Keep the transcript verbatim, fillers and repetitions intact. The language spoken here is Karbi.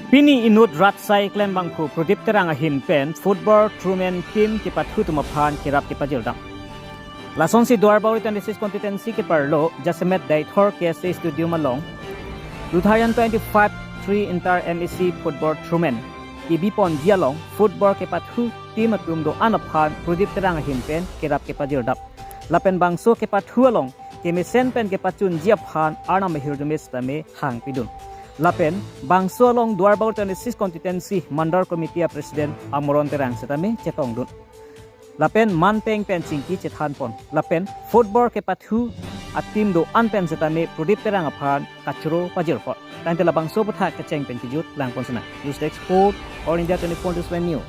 Pini inut rat asai klembangphu Prodip Terang ahin pen football through men team kepathu atum aphan kerap kepajirdam. Lasonsi Duarbagori twenty-six constituency keparlo Jasemet Deithor K S A Stadium along two thousand twenty-five three inter M A C football through men kebiponji along football kepathu team atum do-an aphan Prodip Terang ahin pen kerap kepajirdam. Lapen bangso kepathu along kemesen pen kepachunji aphan Arnam ahirjume sitame hangpidun. Lapen bangso along Duarbagori twenty-six constituency Mandal Committee a President Amoron Terang sitame chetongdun. Lapen manpeng pen chingki chethanpon. Lapen football kepathu ateam do-an pen sitame Prodip Terang aphan kachoro pajirpon. Tangte labangso aputhak kecheng pen kejut langpon sena. News Desk Report, All India twenty-four into seven News.